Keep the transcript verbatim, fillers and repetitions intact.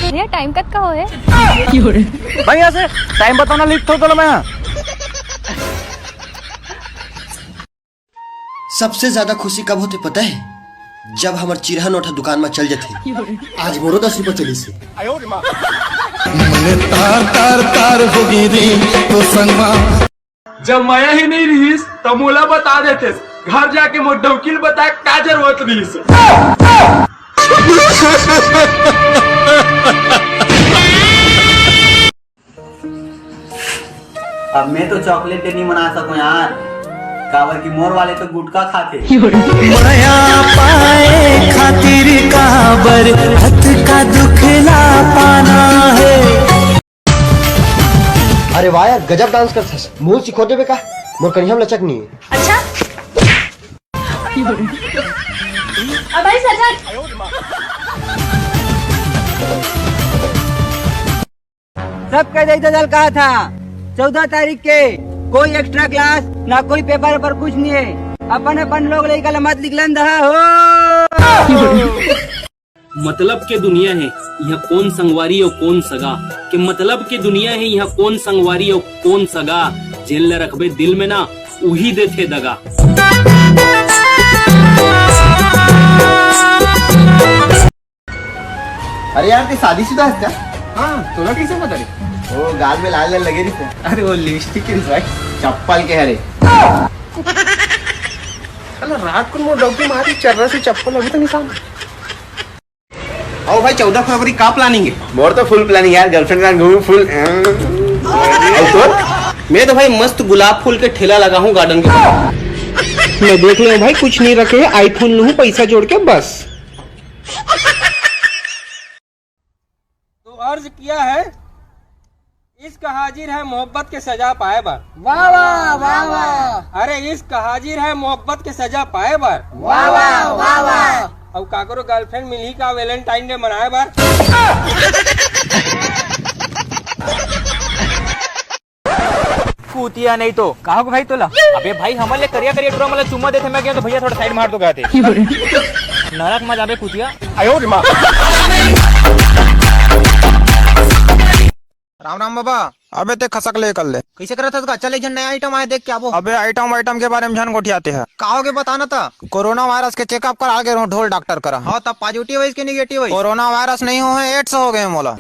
भैया, टाइम कतका होए? भाई, यहाँ से टाइम बताना, लिख तो दो मैं। सबसे ज्यादा खुशी कब होथे पता है? जब हमर चिरहा नोट ह दुकान म चल जथे। आज मोरो दस रुपया चलिस हे। मने तार तार तार होगे रे तो संगवा। जब मया ही नहीं रहिस, त मोला बता देतेस। घर जाके मोर डौकी ल बता का जरूरत रहिस। अब मैं तो चॉकलेट डे नहीं मना सकूं यार, काबर कि मोर वाले तो गुटखा खाथे। मया पाए खातिर काबर हत का दुख ला पाना है। अरे वाह यार, गजब डांस करथस। मोर सिखो देबे का? मोर कनिहा म लचक नहीं है। अच्छा। अब भाई सजा। सब कह दे दल कहा था, चौदह तारीख के कोई एक्स्ट्रा क्लास ना, कोई पेपर पर कुछ नहीं है। अपन अपन लोग लइका ल मत निकलन दहा हो। मतलब के दुनिया है, यहाँ कौन संगवारी और कौन सगा। के मतलब के दुनिया है, यहाँ कौन संगवारी और कौन सगा। जेन ल रखबे दिल में ना, उही देथे दगा। अरे यार, ते शादीशुदा हस का? हाँ, तोला कैसे पता रे? वो गाल में लाल लाल लगे रहिस हे। अरे, वो लिपस्टिक के रिस भाई। चप्पल के हरे। साला रात को मोर डौकी मारी चर्रा से चप्पल अभी तो निकाल। आओ भाई, चौदह फरवरी का प्लानिंग है? मोर तो फुल प्लानिंग यार, गर्लफ्रेंड के साथ घूमूं फुल। और तो मैं तो भाई मस्त गुलाब फूल के ठेला लगा हूँ गार्डन के पास। मैं देख ले भाई, कुछ नहीं रखे है, आईफोन लूँ पैसा जोड़ के बस। तो अर्ज किया है, इश्क हाजिर है मोहब्बत के सजा पाए बर। वाह, वाह, वाह, वाह। अरे, इश्क हाजिर है मोहब्बत के सजा पाए बर। वाह, वाह, वाह, वाह। अउ काकरो गर्लफ्रेंड मिलही का वैलेंटाइन डे मनाए बर? कुतिया नहीं तो। का हो भाई तोला? अबे भाई, हमन ले करिया करिया टुरा मन ला चुम्मा देथे, मैं गया तो भैया थोड़ा साइड मार दो कहते। नरक मा जाबे कुतिया। राम राम बाबा। अबे ते खसक ले कर ले। कैसे करत हस गा? चल एक झन नया आइटम आए देख के आबो। अबे आइटम वाइटम के बारे में झन गोठियाते है। का होगे बता ना ता। कोरोना वायरस के चेकअप करा गे रहूं ढोल डॉक्टर करा। हाँ, तब पॉजिटिव है इसके निगेटिव है? कोरोना वायरस नहीं हो है, एड्स हो गए मोला।